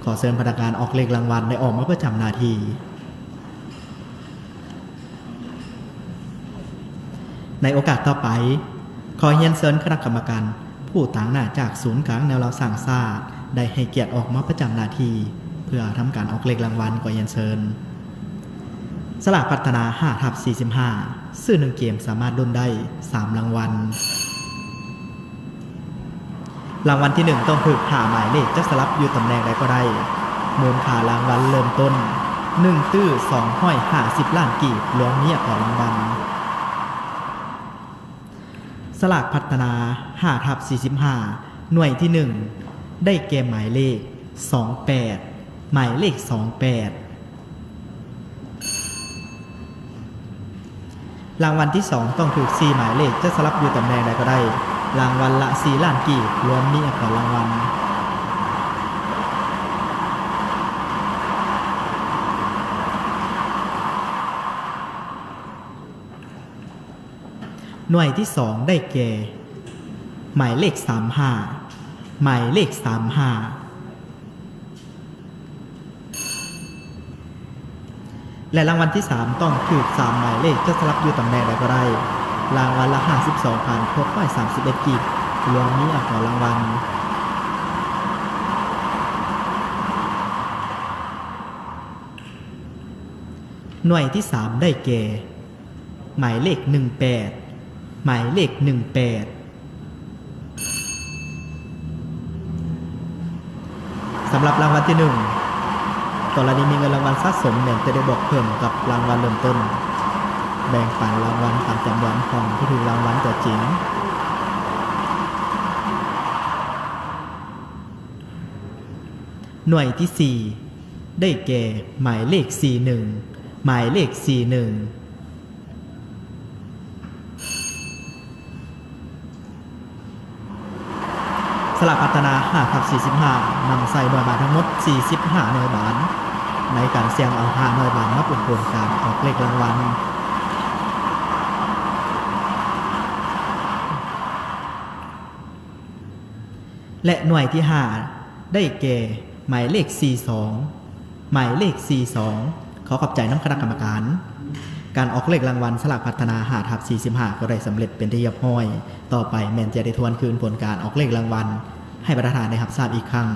ຂໍເຊີນພະນັກງານອອກເລກລາງວັນໄດ້ອອກມາປະຈຳໜ້າທີ່. ໃນໂອກາດຕໍ່ໄປ, ຂໍຮຽນເຊີນຄະນະກຳມະການຜູ້ຕາງໜ້າຈາກສູນກາງແນວລາວສ້າງຊາດ ໄດ້ໃຫ້ກຽດອອກມາປະຈຳໜ້າທີ່ ເພື່ອທຳການອອກເລກລາງວັນ. ຂໍຮຽນເຊີນ. ສະຫຼາກພັດທະນາ ຫ້າທັບສີ່ສິບຫ້າ ຊື້ໜຶ່ງເກມສາມາດລຸ້ນໄດ້ສາມລາງວັນ. ລາງວັນທີໜຶ່ງ ຕ້ອງຖືກຫ້າໝາຍເລກ ຈະສະຫຼັບຢູ່ຕຳແໜ່ງໃດກໍໄດ້. ມູນຄ່າລາງວັນເລີ່ມຕົ້ນ ໜຶ່ງຕື້ສອງຮ້ອຍຫ້າສິບລ້ານກີບ ລວມມີອັກຂະລາງວັນ. ສະຫຼາກພັດທະນາ ຫ້າທັບສີ່ສິບຫ້າ ໜ່ວຍທີໜຶ່ງ ໄດ້ແກ່ໝາຍເລກ ສອງແປດ ໝາຍເລກ ສອງແປດ. ລາງວັນທີສອງ ຕ້ອງຖືກສີ່ໝາຍເລກ ຈະສະຫຼັບຢູ່ຕຳແໜ່ງໃດກໍໄດ້. ລາງວັນລະສີ່ລ້ານກີບ ລວມມີອັກຂະລາງວັນ. ໜ່ວຍທີສອງ ໄດ້ແກ່ ໝາຍເລກ ສາມຫ້າ ໝາຍເລກ ສາມຫ້າ. ແລະ ລາງວັນທີສາມ ຕ້ອງຖືກສາມໝາຍເລກ ຈະສະຫຼັບຢູ່ຕຳແໜ່ງໃດກໍໄດ້. ລາງວັນລະ ຫ້າສິບສອງພັນຫົກຮ້ອຍສາມສິບເອັດກີບ ລວມມີອັກຂະລາງວັນ. ໜ່ວຍທີສາມ ໄດ້ແກ່ ໝາຍເລກ ໜຶ່ງແປດ ໝາຍເລກ ໜຶ່ງແປດ. ສຳລັບລາງວັນທີໜຶ່ງ ກໍລະນີມີເງິນລາງວັນສະສົມ ແມ່ນຈະໄດ້ບວກເພີ່ມກັບລາງວັນເລີ່ມຕົ້ນ. ແບ່ງປັນລາງວັນຕາມຈຳນວນຂອງຜູ້ຖືກລາງວັນຕົວຈິງ. ໜ່ວຍທີສີ່ ໄດ້ແກ່ ໝາຍເລກ ສີ່ໜຶ່ງ ໝາຍເລກ ສີ່ໜຶ່ງ. ສະຫຼາກພັດທະນາ ຫ້າທັບສີ່ສິບຫ້າ ນຳໃຊ້ໜ່ວຍບາດທັງໝົດ ສີ່ສິບຫ້າໜ່ວຍບາດ ໃນການສ່ຽງເອົາຫ້າໜ່ວຍບາດມາປົນປົນການອອກເລກລາງວັນ. ແລະ ໜ່ວຍທີຫ້າ ໄດ້ແກ່ ໝາຍເລກ ສີ່ສອງ ໝາຍເລກ ສີ່ສອງ. ຂໍຂອບໃຈນຳຄະນະກຳມະການ. ການອອກເລກລາງວັນສະຫຼາກພັດທະນາ ຫ້າທັບສີ່ສິບຫ້າ ກໍໄດ້ສຳເລັດເປັນທີ່ຮຽບຮ້ອຍ. ຕໍ່ໄປແມ່ນຈະໄດ້ທວນຄືນຜົນການອອກເລກລາງວັນ ໃຫ້ບັນດາທ່ານໄດ້ຮັບຊາບອີກຄັ້ງ.